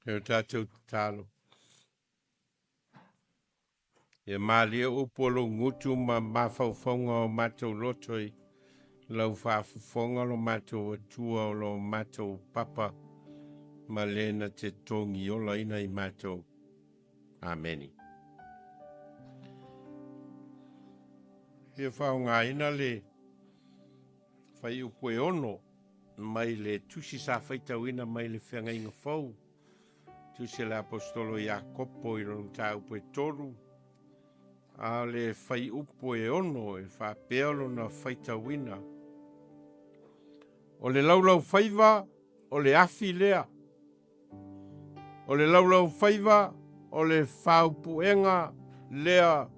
E o tatou tatalo. Ia malie upu o lou gutu ma mafaufauga o matou loto i lau faafofoga lo matou Atua o lo matou Papa ma le na te togiolaina i matou. Ameni. Fia faaaogaina le fuaiupu e 6 mai le tusi sa faitauina mai le Feagaiga Fou, tusi a le Aposetolo Iakopo i lona mataupu e 3, a o le fuaiupu e 6 e faapea lona faitauina. O le laulaufaiva o le afi lea. O le laulaufaiva o le faaupuega lea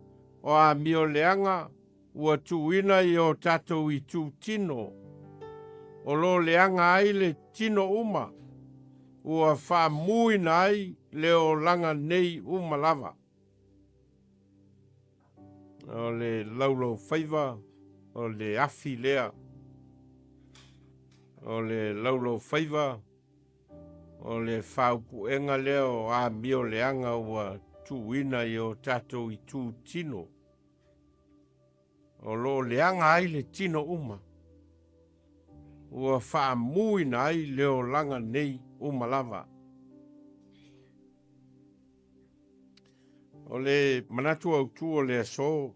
o amioleaga ua tuuina i o tatou itu tino, o lo o leaga ai le tino uma, ua faamuina ai le olaga nei uma lava. O le laulaufaiva o le afi lea. O le laulaufaiva o le faaupuega lea o amioleaga ua tuuina i o tatou itu tino, o lo o leaga ai le tino uma, ua faamuina ai le olaga nei uma lava. O le manatu autu o le aso,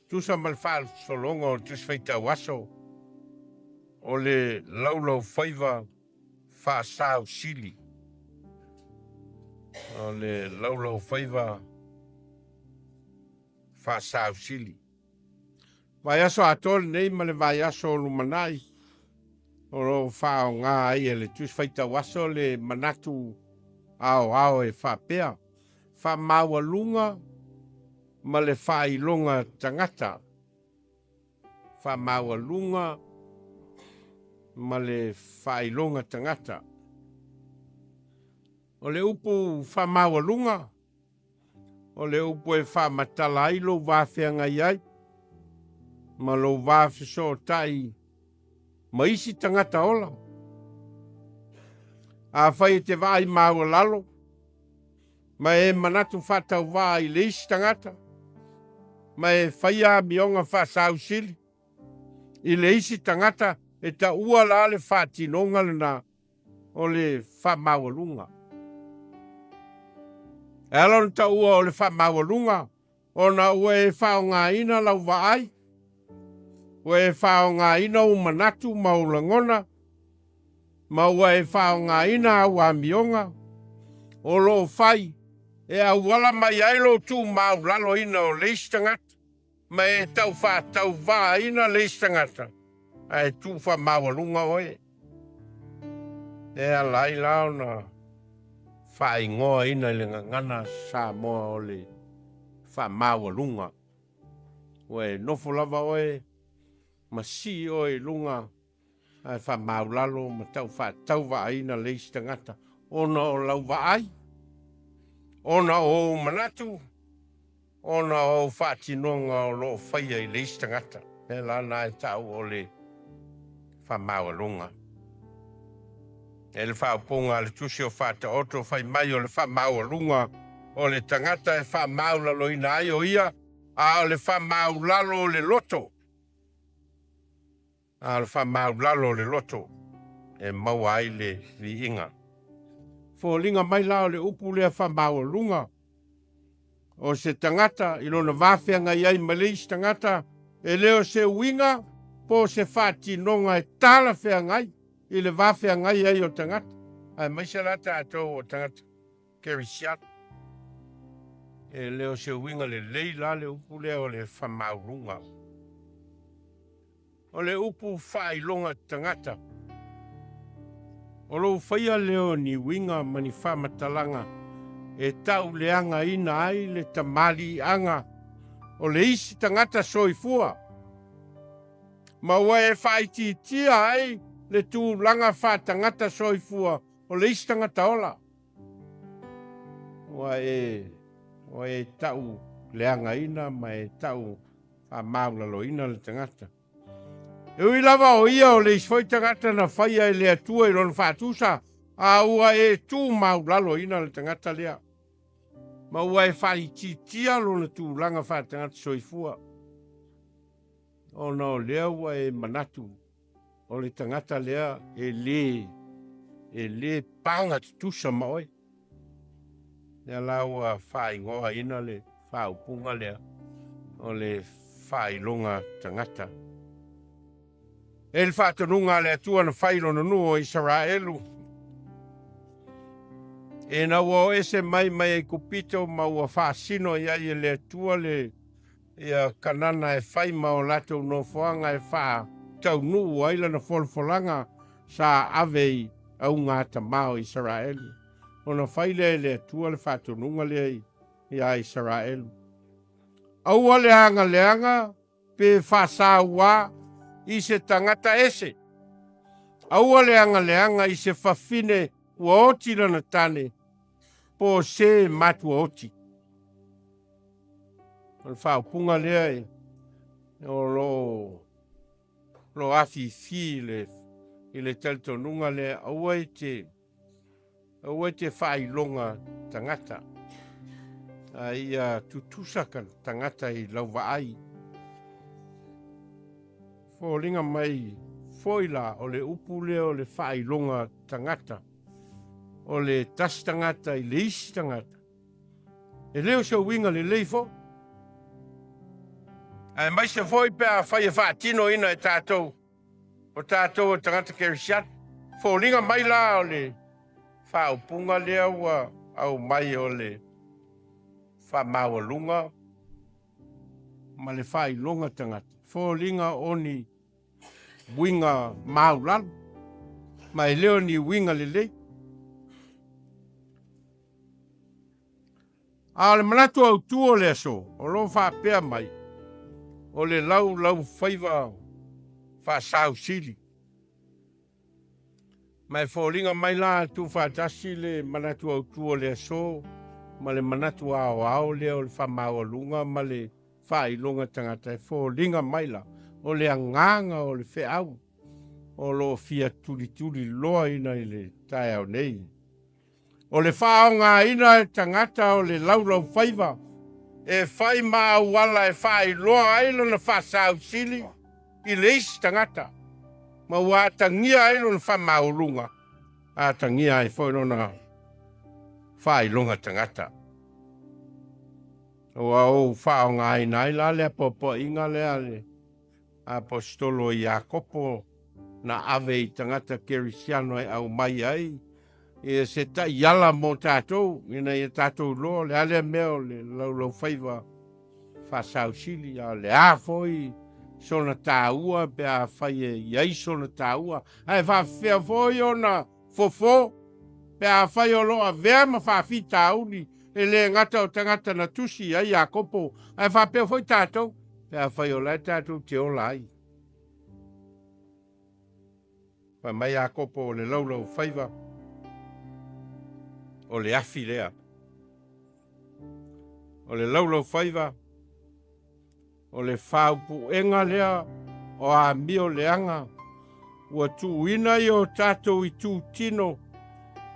tusa ma le faasologa o le Tusi Faitau Aso, o le laulaufaiva faasausili. O le laulaufaiva faasausili. Vaiaso atoa lenei ma le vaiaso o lumanai o lo o faaaoga ai e le Tusi Faitau Aso le manatu aoao e faapea, faamaualuga ma le faailoga tagata. Faamaualuga ma le faailoga tagata. O le upu faamaualuga, o le upu e faamatala ai lou va feagai ai ma lou va fesootai ma isi tagata ola. Afai e te vaai maualalo ma e manatu faatauvaa i le isi tagata, ma e faia amioga faasausili i le isi tagata, e taua la le faatinoga lena o le faamaualuga. E ala ona taua o le faamaualuga, ona ua e faaaogaina lau vaai, ua e faaaogaina ou manatu ma ou lagona, ma ua e faaaogaina au amioga o lo o fai e auala mai ai lou tuumaulaloina o le isi tagata, ma e tau faatauvaaina le isi tagata, ae tuu faamaualuga oe. E ala ai la ona faaigoaina i le gagana Samoa o le faamaualuga. Ua e nofo lava oe ma sii oe i luga ae faamaulalo ma tau faatauvaaina le isi tagata ona o lau vaai, ona o ou manatu, ona o au faatinoga o lo o faia i le isi tagata. Mea la na e tau o le faamaualuga. E le faaupuga a le Tusi o Faataoto fai mai o le faamaualuga o le tagata e faamaualaloina ai o ia, a o le faamaulalo o le loto, a o le faamaulalo o le loto e maua ai le viiga. Foliga mai la o le upu lea faamaualuga o se tagata i lona va feagai ai ma le isi tagata, e le o se uiga po o se faatinoga e talafeagai i le va feagai ai o tagata, aemaise la tatou o tagata Kerisiano. E le o se uiga lelei la le upu lea o le faamaualuga. O le upu faailoga tagata, o lou faia lea o ni uiga ma ni faamatalaga e tauleagaina ai le tamaliiaga o le isi tagata soifua, ma ua e faaitiitia ai le tulaga faatagata soifua o le isi tagata ola. Ua e, ua e tau leagaina ma e tau faamaualaloina le tagata. E ui lava o ia o le isi foi tagata na faia e le Atua i lona faatusa, A ua e tu maulaloina le tagata lea, ma ua e faaitiitia lona tulaga faatagata soifua, ona o lea ua e manatu o le tagata lea e le e le paga tutusa ma oe. Lea la ua faaigoaina le faaupuga lea o le faailoga tagata. E le faatonuga a le Atua na fai i lona nuu o Isaraelu, ina ua o ese mai mai Aikupito ma ua faasino i ai e le Atua le ia Kanana e fai ma o latou nofoaga e faataunuu ai lana folafolaga sa ave i augatama o Isaraelu, ona fai lea e le Atua le faatonuga lea iā Isaraelu, Aua le agaleaga pe faasauā i se tagata ese. Aua le agaleaga i se fafine ua oti lana tane, po o se matua oti. O le faaupuga lea e, o lo lo afifi i le, i le talitonuga lea, aua e te Aua e te faailoga tagata, a ia tutusa ka tagata i lau vaai. Foliga mai foi la o le upu lea o le faailoga tagata, o le tasi tagata i le isi tagata, e le o se uiga lelei foi. Aemaise foi pe afai e faatinoina e tatou O tatou o tagata kerisiano. Foliga mai la o le faaupuga lea ua aumai o le faamaualuga ma le faailoga tagata. Foliga o ni uiga maulalo, ma e le o ni uiga lelei. A o le manatu autu o le aso, o lo o faapea mai, o le laulaufaiva faasausili. Ma e foliga mai la tuufaatasi le manatu autu o le aso ma le manatu aoao lea o le faamaualuga ma le faailoga tagata, e foliga mai la o le agaga o le feau o lo o fia tulituli loaina i le taeao nei. O le faaaogaina e tagata o le laulaufaiva e fai ma auala e faailoa ai lona faasausili i le isi tagata, ma ua atagia ai lona faamaualuga, atagia ai foi lona faailoga tagata. Ua ou faaaogaina ai la le apoapoaiga lea a le Aposetolo Iakopo na ave i tagata kerisiano e aumai ai ia se taiala mo tatou ina ia tatou iloa o le a lea mea o le laulaufaiva faasausili, a o le a foi sona taua pe afai e i ai sona taua, ae faafefea foi ona fofo pe afai o lo o avea ma faafitauli e le gata o tagata na tusi i ai Iakopo, ae faapea foi tatou pe afai o la e tatou te ola ai. Fai mai Iakopo o le laulaufaiva o le afi lea. O le laulaufaiva O le faaupuega lea o amio leaga ua tuuina i o tatou itutino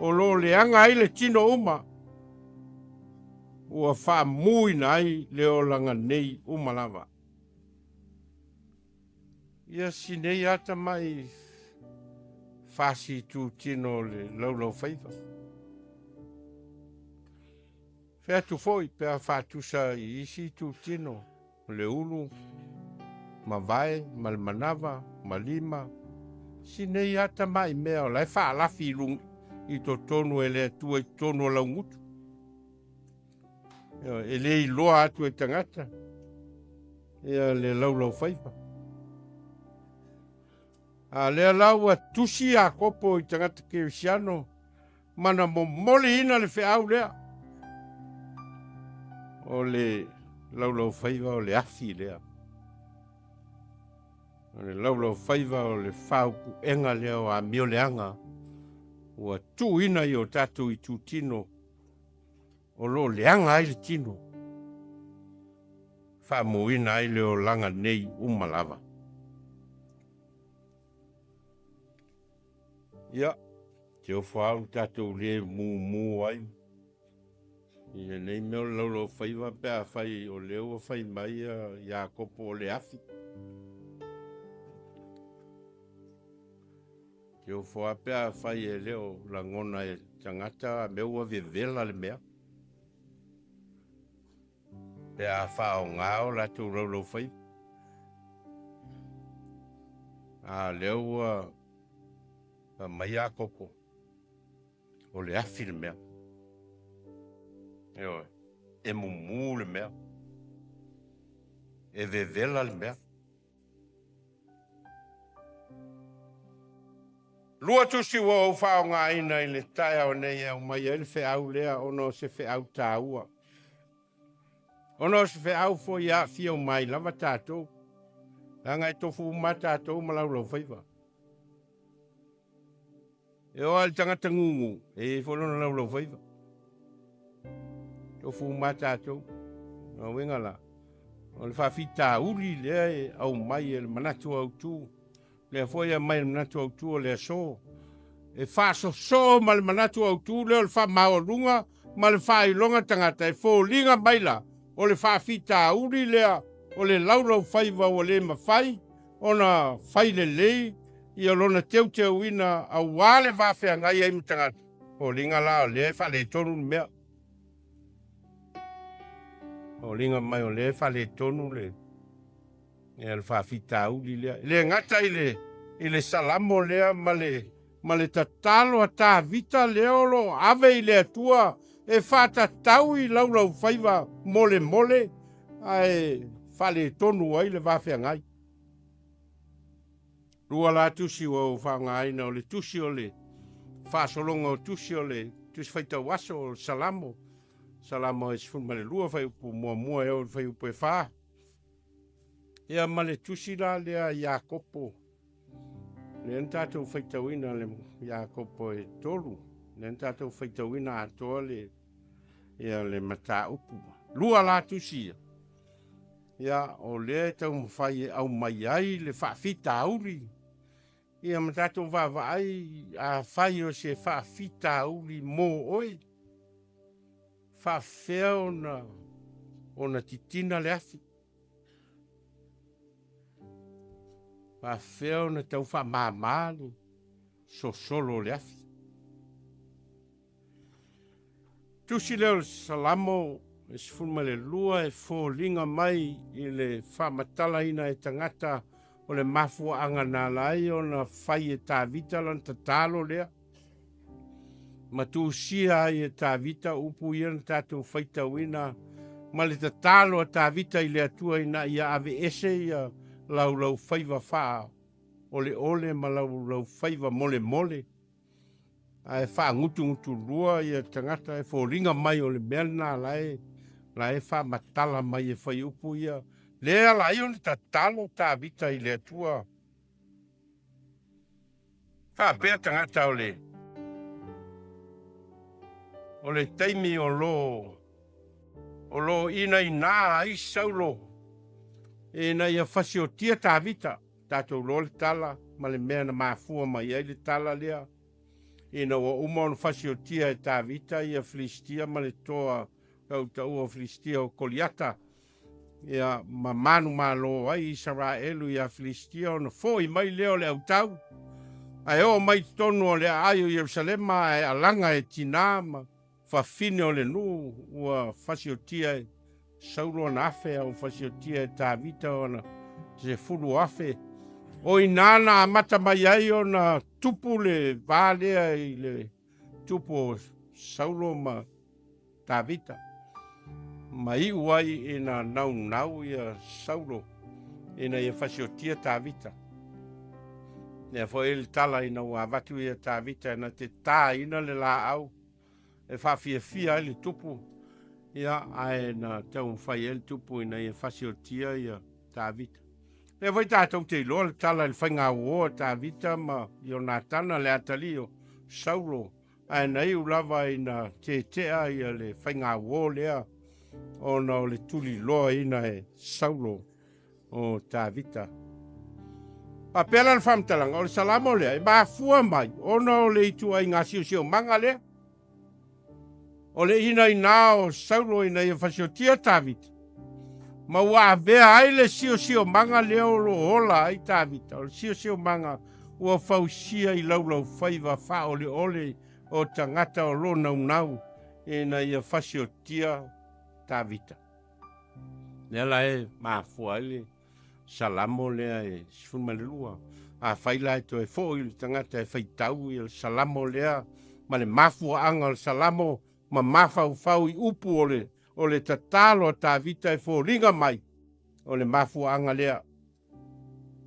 o lo o leaga ai le tino uma, ua faamuina ai le olaga nei uma lava. Ia si nei ata mai fasi itutino o le laulaufaiva. Fai atu foi pe a faatusa i isi itutino, o le ulu, mavae, ma le manava, ma lima, si nei a tamai mea o la e faalafi i luga i totonu e le Atua i totonu o lau gutu. E le iloa atu e tagata ia le laulaufaiva. A lea la ua tusi Iakopo i tagata kerisiano ma na momoliina le feau lea o le laulaufaiva o le afi lea. O le laulaufaiva o le faaupuega lea o amioleaga ua tuuina i o tatou itutino o lo o leaga ai le tino, faamuina ai le olaga nei uma lava. Ia. Te ofo au tatou le mumu ai i lenei mea o le laulaufaiva pe afai o lea ua fai mai Iakopo o le afi. Te ofo lava pe afai e le o lagona e tagata a mea ua vevela le mea. Pe a faaaoga o latou laulaufaiva. A lea ua fai mai Iakopo, o le afi le mea. Ioe, e mumu le mea. E vevela le mea. Lua tusi ua ou faaaogaina i le taeao nei e aumai ai le feau lea ona o se feau taua. Ona o se feau foi e aafia uma ai lava tatou, leaga e tofu uma lava tatou ma laulaufaiva. E oo lava i le tagata gugu, e i ai foi lona laulaufaiva. Tofu uma lava tatou. O uiga la, o le faafitauli lea e aumai e le manatu autu, lea foi e aumai e le manatu autu o le aso, e faasosoo ma le manatu autu lea o le faamaualuga ma le faailoga tagata, e foliga mai la o le faafitauli lea o le laulaufaiva ua le mafai ona fai lelei ia lona teuteuina aua le va feagai ai ma tagata, foliga la o lea e faaletonu le mea. Foliga mai o lea e faaletonu le ia le faafitauli lea. E le gata i le i le Salamo lea ma le ma le tatalo a Tavita lea o lo o ave i le Atua e faatatau i laulaufaiva molemole ae faaletonu ai le va feagai. Lua la tusi ua ou faaaogaina, o le tusi o le faasologa o tusi o le tusi faitau aso o le Salamo, Salamo e 12 fuaiupu muamua e oo i le fuaiupu e 4. Ia ma le tusi la lea a Iakopo, lea na tatou faitauina le Iakopo e 3, lea na tatou faitauina atoa le ia le mataupu. Lua la tusi ia, ia o lea e taumafai e aumai ai le faafitauli, ia ma tatou vaavaai afai o se faafitauli mo oe, faafefea ona ona titina le afi, faafefea ona tau faamama le sosolo o le afi. Tusi lea o le Salamo e 12 e foliga mai i le faamatalaina e tagata o le mafuaaga na ala ai ona fai e Tavita lana tatalo lea, ma tusia ai e Tavita upu ia na tatou faitauina ma le tatalo a Tavita i le Atua ina ia aveese ia laulaufaiva faaoleole ma laulaufaiva molemole, ae faagutugutulua ia tagata e foliga mai o le mea lena la e la e faamatala mai e fuaiupu ia lea ala ai ona tatalo Tavita i le Atua. Faapea tagata o le o le taimi o lo o lo inaina ai Saulo ina ia fasiotia Tavita. Tatou loa le tala ma le mea na mafua mai ai le tala lea, ina ua uma ona fasiotia e Tavita ia Filistia ma le toa tautaua o Filistia o Koliata, ia ma manumalo ai Isaraelu ia Filistia, ona foi mai lea o le autau, ae oo mai i totonu o le aai o Ierusalema, ae alaga e tina ma fafine o le nuu ua fasiotia e Saulo ana afe, a ua fasiotia e Tavita ona 10,000. O i ina na amata mai ai ona tupu le va lea i le tupu o Saulo ma Tavita, ma iu ai ina naunau ia Saulo ina ia fasiotia Tavita. Lea foi le tala ina ua avatu ia Tavita na te tāina le laau e faafiafia ai le tupu, ia, ae na taumafai ai le tupu ina ia fasiotia ia Tavita. Lea foi tatou te iloa le tala i le faigauo a Tavita ma Ionatana le atalii o Saulo, ae na iu lava ina tetea ia le faigauo lea ona o le tuliloaina e Saulo o Tavita. Faapea la le faamatalaga, o le Salamo lea e mafua mai ona o le ituaiga siosiomaga lea. O le inaina o Saulo ina ia fasiotia Tavita, ma ua avea ai le siosiomaga lea o lo o ola ai Tavita, o le siosiomaga ua fausia i laulaufaiva faaoleole o tagata o lo o naunau ina ia fasiotia Tavita. Lea la e mafua ai le Salamo lea e 12. Afai la e toe foi le tagata e faitau ia le Salamo lea ma le mafuaaga o le Salamo ma mafaufau i upu o le, o le tatalo a Tavita e foliga mai o le mafuaaga lea.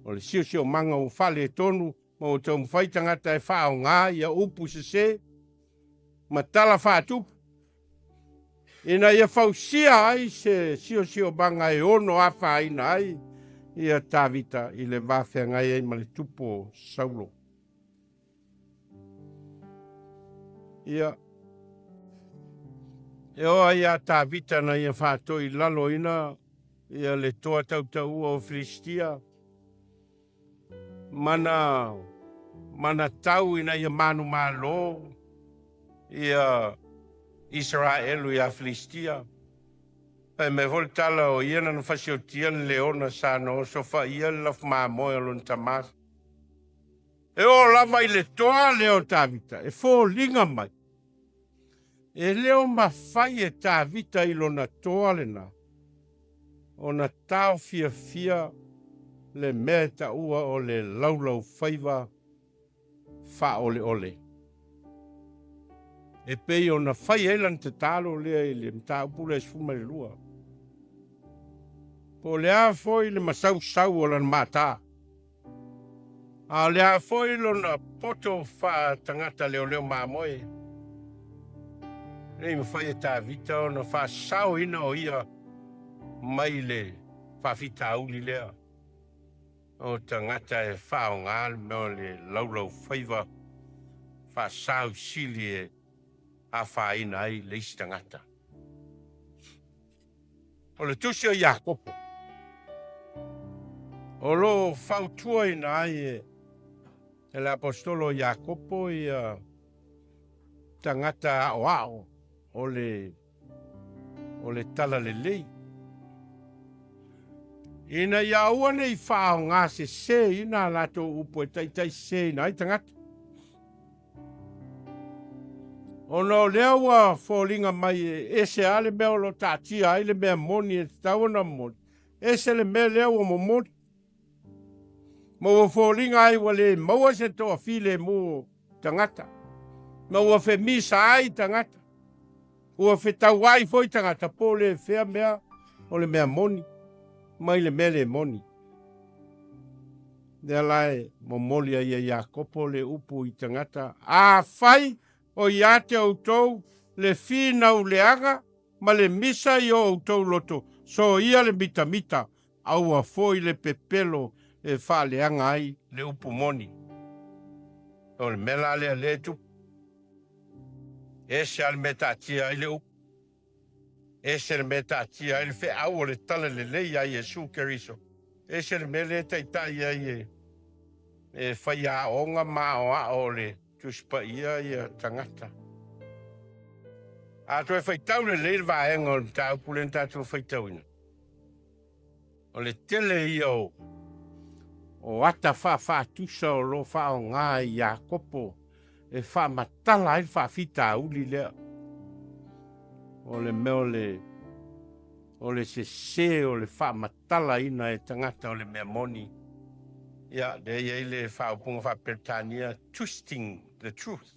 O le siosiomaga ua faaletonu ma ua taumafai tagata e faaaoga ia upu sese ma tala faatupu ina ia fausia ai se siosiomaga e ono afaina ai ia Tavita i le va feagai ai ma le tupu o Saulo. Ia, e oo ai ia Tavita na ia faatoilaloina ia le toa tautaua o Filistia, mana mana tau ina ia manumalo ia Isaraelu ia Filistia. Fai mai foi le tala o ia na fasiotia le leona sa na osofaia le lafu mamoe o lona tama. E oo lava i le toa lea o Tavita e foliga mai E le o mafai e Tavita i lona toa lena ona taofiafia le mea e taua o le laulaufaiva faaoleole, e pei ona fai ai lana tatalo lea i le mataupu lea 12. Po o le a foi le masausau o lana mata, A o le a foi lona poto faatagata leoleo mamoe, e le i mafai e Tavita ona faasaoina o ia mai le faafitauli lea o tagata e faaaoga le mea o le laulaufaiva faasausili e afaina ai le isi tagata. O le tusi o Iakopo, o lo o fautuaina ai e le aposetolo o Iakopo ia tagata aoao o le o le talalelei, ina ia aua ne i faaaoga seseina a latou upu e taitaiseseina ai tagata. Ona o lea ua foliga mai e ese lava le mea o lo o taatia ai le mea moni e tatau ona momoli, ese le mea lea ua momoli. Ma ua foliga ai ua le maua se toafilemu o tagata, ma ua femisa ai tagata, ua fetauai foi tagata po o le fea mea o le mea moni mai le mea le moni. Lea la e momoli ai e Iakopo le upu i tagata, Afai o ia te outou le finau leaga ma le misa i o outou loto, soia le mitamita, aua foi le pepelo e faaleaga ai le upu moni. O le mea la lea lea e tupu. Ese lava le mea e taatia ai le upu. Ese le mea e taatia ai le feau o le talalelei ia Iesu Keriso. Ese le mea lea e taitai ai e, e faiaoga ma aoao o le Tusi Paia ia tagata. A toe faitau lelei le vaega o le mataupu lea na tatou faitauina, O le tele ia o o ata faafaatusa o lo o faaaoga e Iakopo e faamatala ai le faafitauli lea. O le mea o le o le sese o le faamatalaina e tagata o le mea moni. Ia, lea e i ai le faaupuga faa-Peretania, twisting the truth.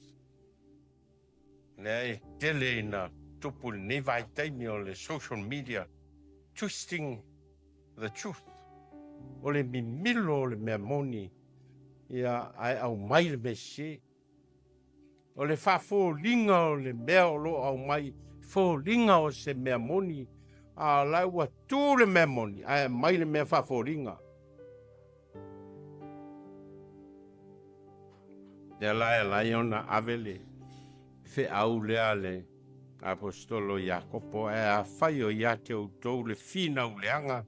Lea e tele ina tupu i lenei vaitaimi o le social media, twisting the truth. O le mimilo o le mea moni, ia, ae aumai le mea sese. O le faafoliga o le mea o lo o aumai, foliga o se mea moni, a o la ua tu le mea moni, ae aumai le mea faafoliga. Lea la e ala ai ona ave le feau lea a le aposetolo Iakopo, ae afai o ia te outou le finau leaga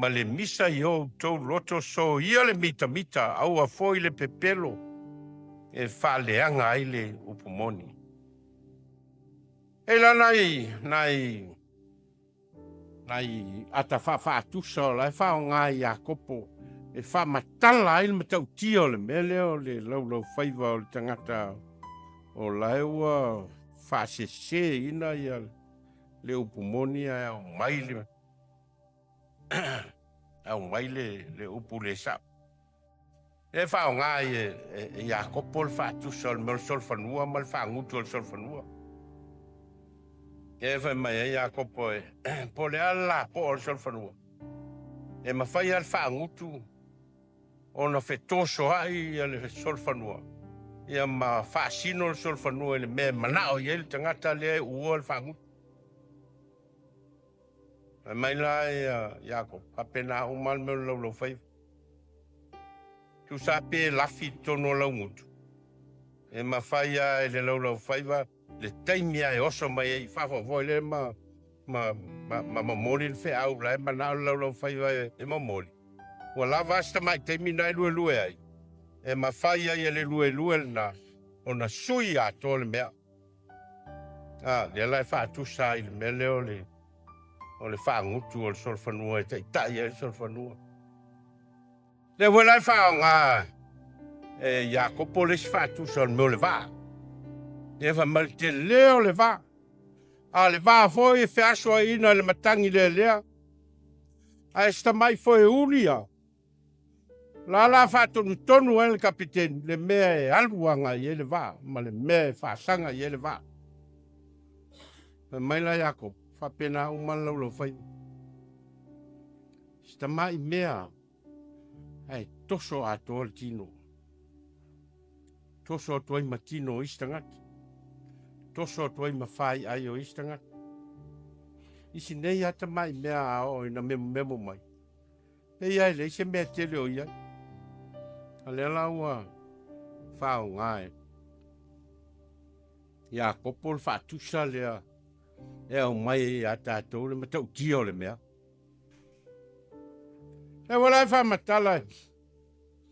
ma le misa i o outou loto soia le mitamita, aua foi le pepelo e faaleaga ai le upu moni. E la nai nai nai ata faafaatusa o la e faaaoga e Iakopo e faamatala ai le matautia o le mea lea o le laulaufaiva o le tagata o la e ua faaseseina ia le upu moni ae aumai le aumai le le upu le sao. E faaaoga ai e, e, e Iakopo le faatusa o le mea o le solofanua ma le faagutu o le solofanua. E fai mai ai Iakopo e, po o le a le lapoa o le solofanua, e mafai lava le faagutu ona fetosoai ia le solofanua ia ma faasino le solofanua i le mea e manao i ai le tagata lea e uua le faagutu. Fai mai la ia Iakopo, faapena uma le mea o le laulaufaiva. Tusa pe lafi i totonu o lau gutu, e mafai lava e le laulaufaiva le taimi lava e oso mai ai i fafo foi lea ma, ma, ma, ma momoli le feau la e manao le laulaufaiva e, e momoli. Ua lava a si tamai taimi na e luelue ai, e mafai ai e le luelue lena ona sui atoa le mea. A, lea la e faatusa ai i le mea lea o le, o le faagutu o le solofanua e taitai ai le solofanua. Lea foi la e faaaoga e Iakopo le isi faatusa o le mea o le vaa. Lea fai mai le tele o le vaa. A o le vaa foi e feasoaina e le matagi lelea. Ae se tamai foe uli ia, la la faatonutonu ai le kapiteni le mea e alu agai i ai le vaa ma le mea e faasaga i ai le vaa. Fai mai la Iakopo, faapena uma le laulaufaiva. Si tamai mea ae toso atoa le tino. Toso atu ai ma tino o isi tagata. Toso atu ai ma faiai o isi tagata. Isi nei a tamai mea a oo ina memomemo mai. Pei lava e leai se mea tele o i ai. A lea la ua faaaoga e Iakopo le faatusa lea e aumai ai ia tatou le matautia o le mea. E ua la e faamatala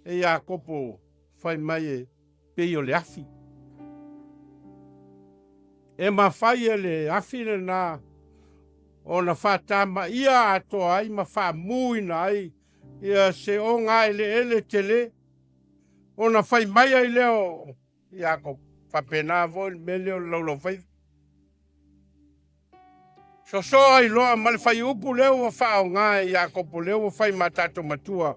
e Iakopo fai mai e pei o le afi. E mafai e le afi lena ona faatamaia atoa ai ma faamuina ai ia se ogaeleele tele, ona fai mai ai lea o Iakopo, faapena foi le mea lea o le laulaufaiva. Soso ai loa ma le faiupu lea ua faaaoga e Iakopo lea ua fai ma tatou matua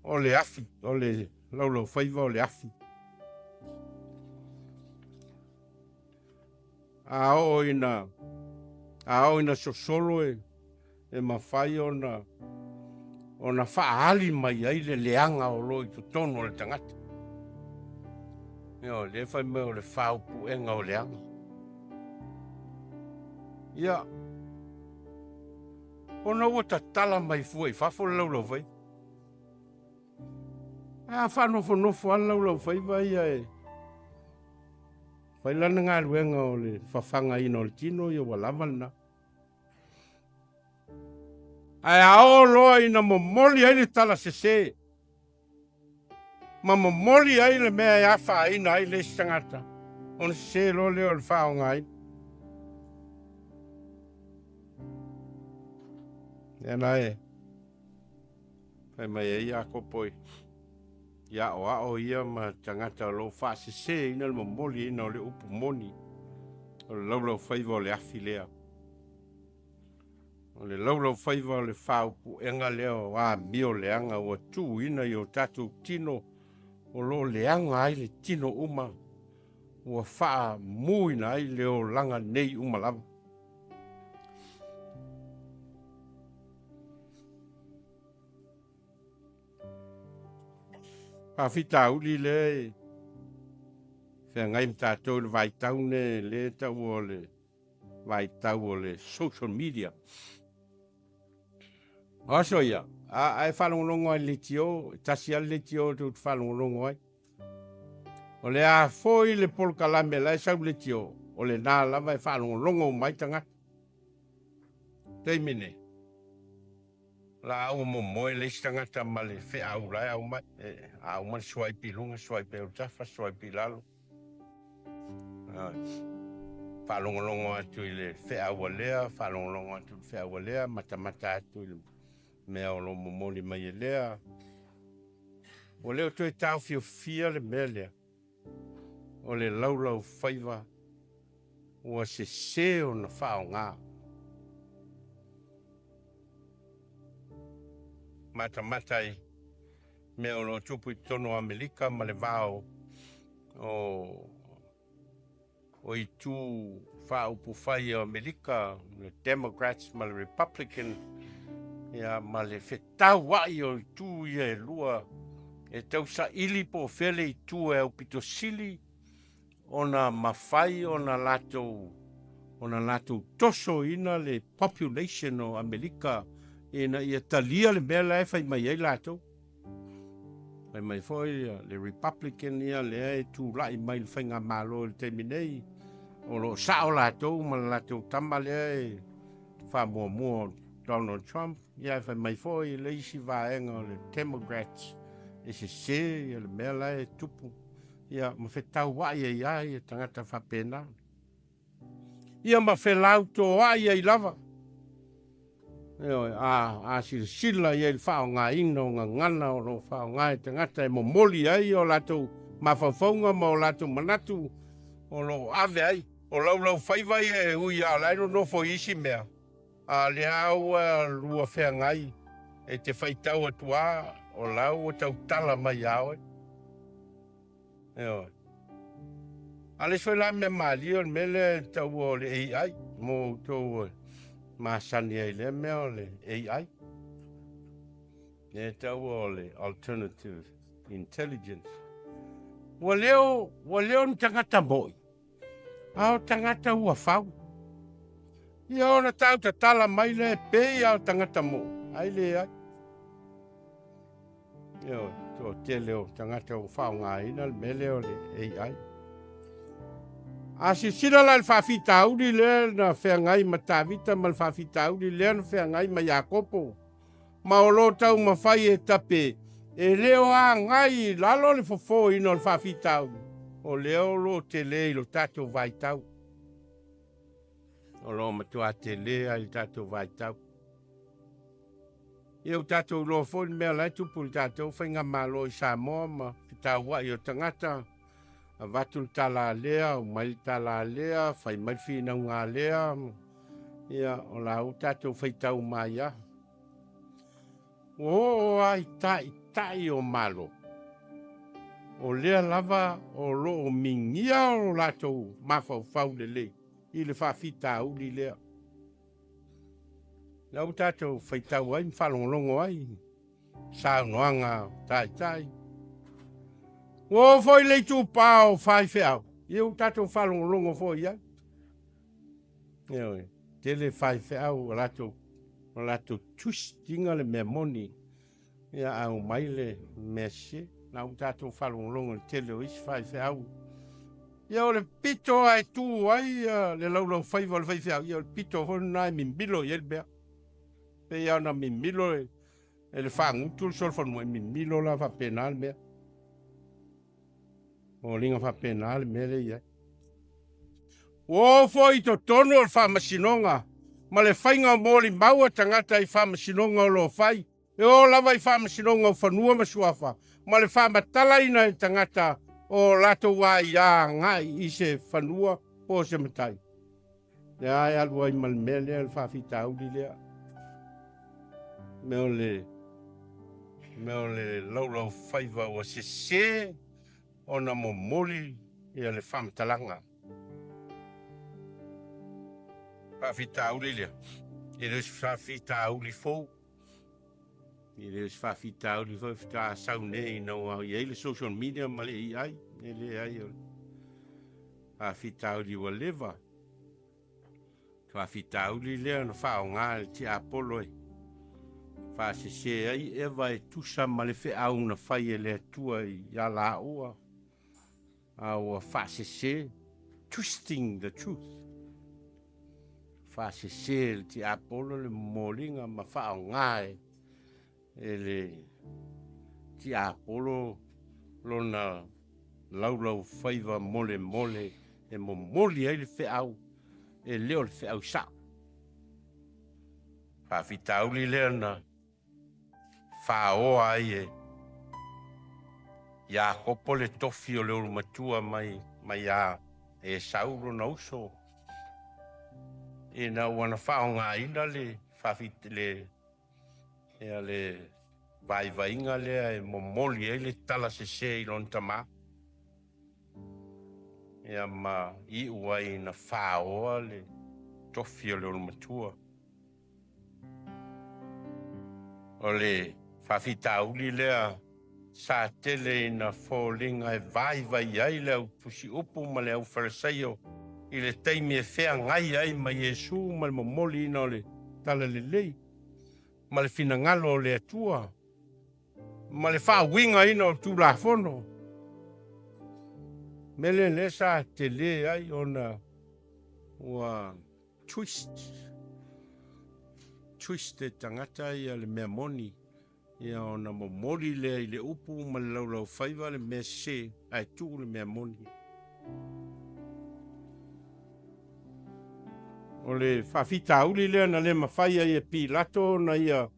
o le afi, o le laulaufaiva o le afi. A oo ina, a oo ina sosolo e, e mafai ona, ona faaali mai ai le leaga o lo o i totonu o le tagata. Ioe, lea fai mai o le faaupuega o leaga. Ia, ona ua tatala mai fua i fafo le laulaufaiva. A faanofonofo lava le laulaufaiva ia e fai lana galuega o le fafagaina o le tino, ia ua lava lena. Ae a oo loa ina momoli ai le tala sese, ma momoli ai le mea e afaina ai le isi tagata, ona sese loa lea o le faaaogaina. Lea la e fai mai ai Iakopo i aoao ia ma tagata o lo o faaseseina le momoliina o le upu moni o le laulaufaiva o le afi lea. O le laulaufaiva o le faaupuega lea o amio leaga ua tuuina i o tatou tino o lo o leaga ai le tino uma ua faamuina ai le olaga nei uma lava. Faafitauli lea e feagai ma tatou i le vaitau nei lea e taua o le vaitau o le social media. O aso ia, a, a e faalogologo ai i le leitio, e tasi lava le leitio tou te faalogologo ai. O le a foi le polokalame la e sau i le leitio, o lena lava e faalogologo uma ai tagata. Taimi nei. La ua momoe le isi tagata ma le feau la e aumai. E a uma le swipe i luga, swipe e autafa, swipe i lalo. Faalogologo atu i le feau a lea, faalogologo atu i le feau a lea, matamata atu i le mea o lo o momoli mai e lea. Ua le o toe taofiofia le mea lea o le laulaufaiva ua sese ona faaaoga. Matamata i mea o lo o tupu i totonu o Amerika ma le va o o itu faaupufai o Amerika, le Democrats ma le Republican, ia ma le fetauai o itu ia e lua e tausaili po o fea le itu e aupito sili ona mafai ona latou ona latou tosoina le population o Amerika ina ia talia le mea la e fai mai ai latou. Fai mai foi le Republican ia lea e tulai mai le faigamalo i le taimi nei, o lo o sao latou ma le latou tama lea e faamuamua o Donald Trump. Ia e fai mai foi le isi vaega o le Democrats e sese ia le mea la e tupu, ia ma fetauai ai lava ia tagata faapena. Ia ma felautoai ai lava. Ioe, a, a silasila i ai i le faaaogaina o gagana o lo o faaaoga e tagata e momoli ai o latou mafaufauga ma o latou manatu o lo o ave ai. O laulaufaiva ia e ui lava o la e nonofo i isi mea, a o lea ua lua feagai e te faitau atu lava o la ua tautala mai ia oe. Ioe. A o le isi foi la mea malie o le mea lea e taua o le AI, mo outou e masani ai i lea mea o le AI. Lea e taua o le Alternative Intelligence. Ua le o, ua le o ni tagata moi, a o tagata ua fau. Ia ona tau tatala mai lea e pei lava o tagata moi, ai leai. Ioe, toatele o tagata ua faaaogaina le mea lea o le AI. A silasila la i le faafitauli lea na feagai ma Tavita ma le faafitauli lea na feagai ma Iakopo, ma o lo o taumafai e tape, e le o agai i lalo le fofoina o le faafitauli, o lea o lo o tele i lo tatou vaitau. O lo o matua tele lava i le tatou vaitau. Ia ua tatou iloa foi le mea la e tupu i le tatou faigamalo i Samoa ma fetauai o tagata, avatu le tala a lea, aumai le tala a lea, fai mai le finauga a lea, ia o la ua tatou faitau mai lava. Ua oo lava i taitai o Malo, o lea lava o lo o migia o latou mafaufau lelei i le faafitauli lea. La ua tatou faitau ai ma faalogologo ai i saunoaga a taitai. Ua oo foi le itupa o faifeau, ia ua tatou faalogologo foi i ai. Ioe, tele faifeau ua latou, ua latou twist ina le mea moni, ia ae omai le mea sese. La ua tatou faalogologo i le tele o isi faifeau. Ia o le pito lava e tu ai le laulaufaiva o le faifeau, ia o le pito foi lena e mimilo i ai le mea. Pei lava ona mimilo e le faagutu le solofanua, e mimilo la faapena le mea. O foliga faapena le mea lea e i ai. Ua oo foi i totonu o le faamasinoga ma le faiga o molimau a tagata i faamasinoga o lo o fai, e oo lava i faamasinoga o fanua ma suafa ma le faamatalaina e tagata o latou aia agai i se fanua po o se matai. Lea e alu ai ma le mea lea, le faafitauli lea. Mea o le mea o le laulaufaiva ua sese ona momoli ia le faamatalaga. Faafitauli lea, e le o se faafitauli fou. E le o se faafitauli foi faatoa sau nei ina ua i ai le social media ma le AI. E leai, o le faafitauli ua leva. Faafitauli lea na faaaoga e le tiapolo e faasese ai Eva e tusa ma le feau na fai e le Atua ia laua, a ua faasese, twisting the truth. Faasese e le tiapolo le momoliga ma faaaoga e e le tiapolo lona laulaufaiva molemole e momoli ai le feau e le o le feau sao. Faafitauli lea na faoa ai e Iakopo le tofi o le ulumatua mai maiā Esau lona uso, ina ua na faaaogaina le le ia le vaivaiga lea e momoli ai le tala sese i lona tamā, ia ma iu ai ina faoa le tofi o le ulumatua. O le faafitauli lea sa tele ina foliga e vaivai ai le au tusiupu ma le aufalesaio i le taimi e feagai ai ma Iesu ma le momoliina o le talalelei ma le finagalo o le Atua ma le faauigaina o Tulafono. Mea lea lea sa tele ai ona ua twist twist e tagata ia le mea moni ia ona momoli lea i le upu ma le laulaufaiva le mea sese ae tuu le mea moni. O le faafitauli lea na le mafai ai e Pilato ona ia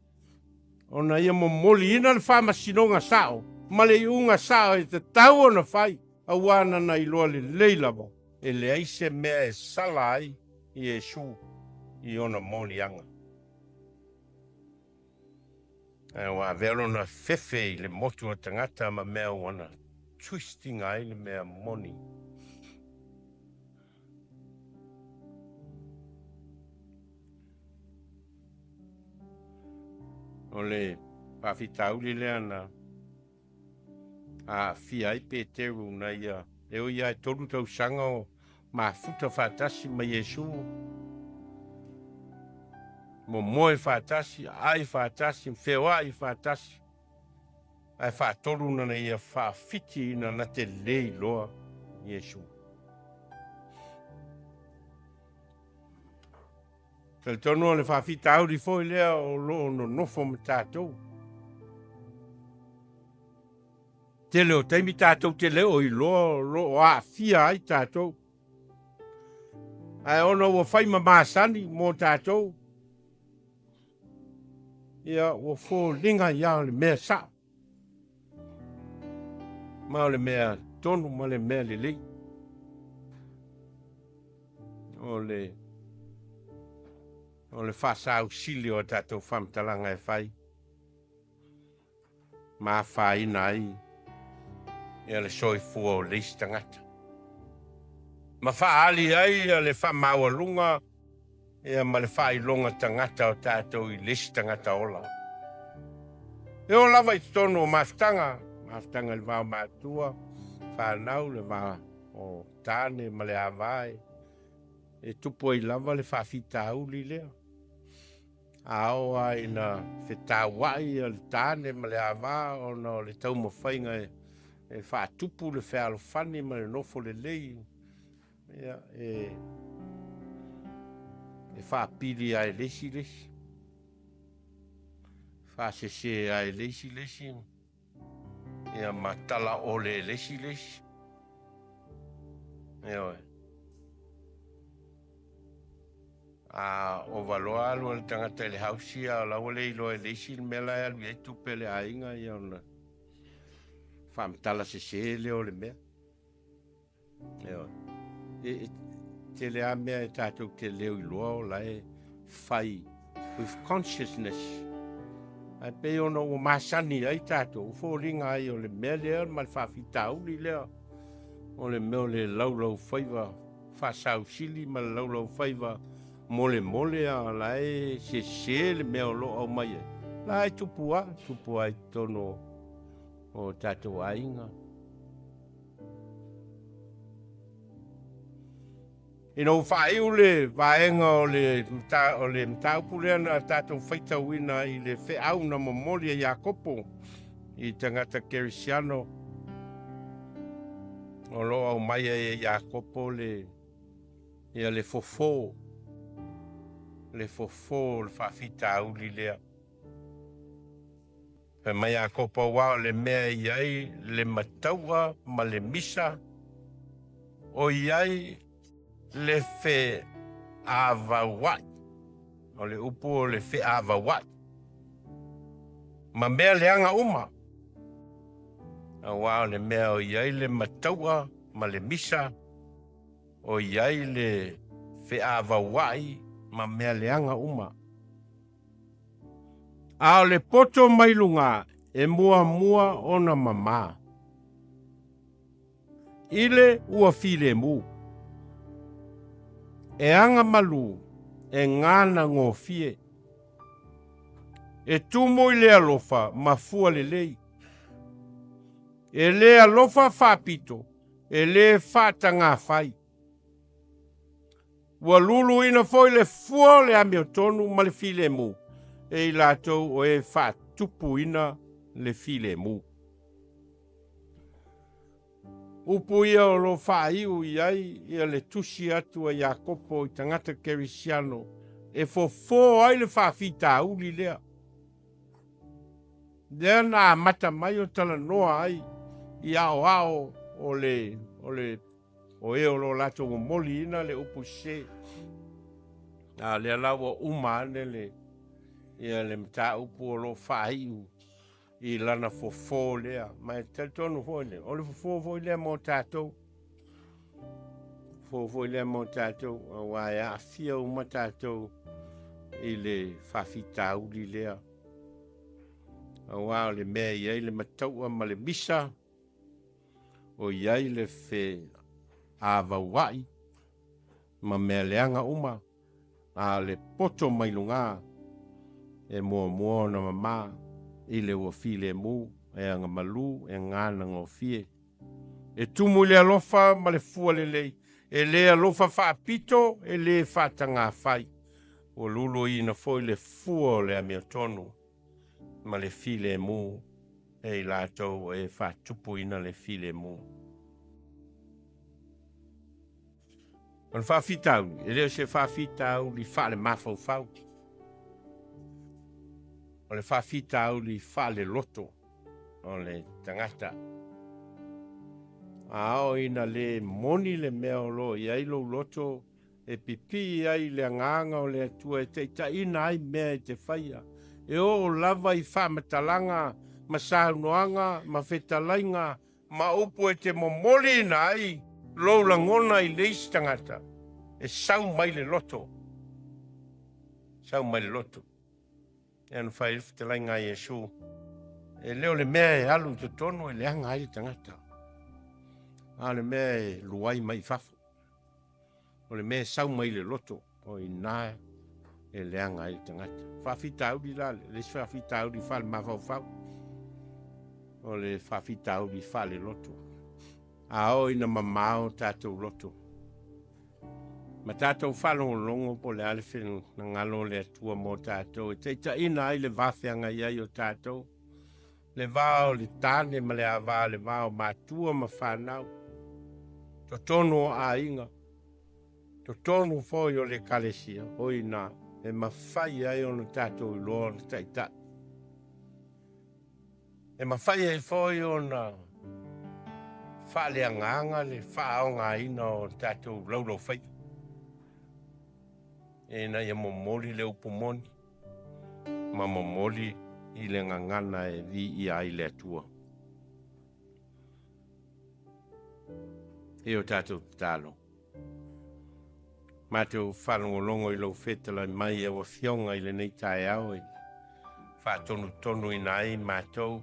ona ia momoliina le faamasinoga sao ma le iuga sao e tatau ona fai, auā nana iloa lelei lava e leai se mea e sala ai Iesu i ona moliaga. Ae ua avea lona fefe i le motu o tagata ma mea ua na twist ina ai le mea moni. O le faafitauli lea na aafia ai Peteru na ia, e ui lava e 3 tausaga o mafuta faatasi ma Iesu, momoe faatasi, aai faatasi, feoai faatasi, ae faatolu nana ia faafiti ina na te le iloa Iesu. Talitonu o le faafitauli foi lea o lo o nonofo ma tatou. Tele o taimi tatou te le o iloa o lo o aafia ai tatou. Ae ona ua fai ma masani mo tatou, ia ua foliga ia o le mea sao. Ma o le mea tonu ma le mea lelei. O le o le faasausili o a tatou faamatalaga e fai ma afaina ai ia le soifua o le isi tagata ma faaali ai ia le faamaualuga ia ma le faailoga tagata o tatou i le isi tagata ola. E oo lava i totonu o mafutaga, mafutaga i le va o matua, fanau, le va o tane ma le ava e tupu ai lava le faafitauli lea. A oo lava ina fetauai le tane ma le ava ona o le taumafaiga e faatupu le fealofani ma le nofo lelei, ia, e, e faapili lava e le isi le isi, faasese lava e le isi le isi, ia ma talaole e le isi le isi. Ioe. A ova loa alu a le tagata i le hausi a o la ua le iloa e le isi le mea la e alu i ai tupe a le aiga, ia ona faamatala sese lea o le mea. Ioe. E tele lava mea e tatou te le iloa o la e fai with consciousness. Ae pei ona ua masani ai tatou, ua foliga ai o le mea lea ma le faafitauli lea o le mea o le laulaufaiva faasausili ma le laulaufaiva molemole a la e sese le mea o lo o aumai ai. La e tupu lava, tupu lava i totonu o tatou aiga. Ina ua faaiu le vaega o le, o le mataupu lea na tatou faitauina i le feau na momoli e Iakopo i tagata Kerisiano, o lo o aumai ai e Iakopo le, ia le fofo, le fofo o le faafitauli lea. Fai mai Iakopo, Aua o le mea e i ai le mataua ma le misa, o i ai le feavaua'i, o le upu o le feavaua'i, ma mea leaga uma. Aua o le mea o i ai le mataua ma le misa, o i ai le feavaua'i ma mea leaga uma. A o le poto mai luga e muamua ona mamā, i le ua filemu, e agamalu, e ganagofie, e tumu i le alofa ma fua lelei, e le alofa faapito, e le faatagafai. Ua luluina foi le fua o le amiotonu ma le filemu e i latou o e faatupuina le filemu. Upu ia o lo o faaiu i ai ia le tusi atu a Iakopo i tagata Kerisiano e fofo ai le faafitauli lea. Lea na amata mai o talanoa ai i aoao o le, o le o e o lo o latou momoliina le upu sese. A lea la ua uma ane le, ia le mataupu o lo o faaiu i lana fofo lea. Ma e talitonu foi lea, o le fofo foi lea mo tatou. Fofo foi lea mo tatou, aua e aafia uma tatou i le faafitauli lea. Aua o le mea e i ai le mataua ma le misa, o i ai le feavaua'i ma mea leaga uma, a o le poto mai luga e muamua ona mamā i le ua filemu, e agamalu, e ganagofie. E tumu i le alofa ma le fua lelei, e le alofa faapito, e le faatagafai. Ua luluina foi le fua o le amiotonu ma le filemu e i latou e faatupuina le filemu. O le faafitauli, e le o se faafitauli faalemafaufau. O le faafitauli faaleloto o le tagata. A oo ina le moni le mea o lo o i ai lou loto, e pipii ai i le agaga o le Atua e taitaiina ai mea e te faia, e oo lava i faamatalaga ma saunoaga ma fetalaiga ma upu e te momoliina ai lou lagona i le isi tagata, e sau mai le loto, sau mai le loto. Lea na fai ai le fetalaiga a Iesu, e le o le mea e alu i totonu e leaga ai le tagata, a o le mea e luai mai i fafo. O le mea e sau mai le loto, o i ina e leaga ai le tagata. Faafitauli la, le isi faafitauli faale-mafaufau, o le faafitauli faale-loto. A oo ina mamao tatou loto, ma tatou faalogologo po o le a le finagalo o le Atua mo tatou e taitaiina ai le va feagai ai o tatou, le va o le tane ma le ava, le va o matua ma fanau, totonu o aiga, totonu foi o le ekalesia, o i ina e mafai ai ona tatou iloa ona taitai. E mafai ai foi ona faaleagaga le faaaogaina o tatou laulaufaiva ina ia momoli le upu moni ma momoli i le gagana e viia ai le Atua. E o tatou tatalo. Matou faalogologo i lou fetalai mai e au afioga i lenei taeao e faatonutonuina ai matou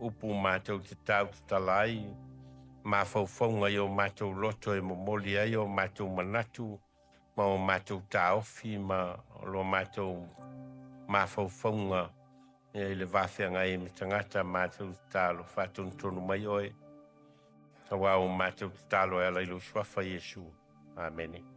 upu matou te tau tatala ai mafaufauga i o matou loto e momoli ai o matou manatu ma o matou taofi ma lo matou mafaufauga i le va feagai ma tagata. Matou tatalo, faatonutonu mai oe, aua o matou tatalo e ala i lou suafa Iesu. Amene.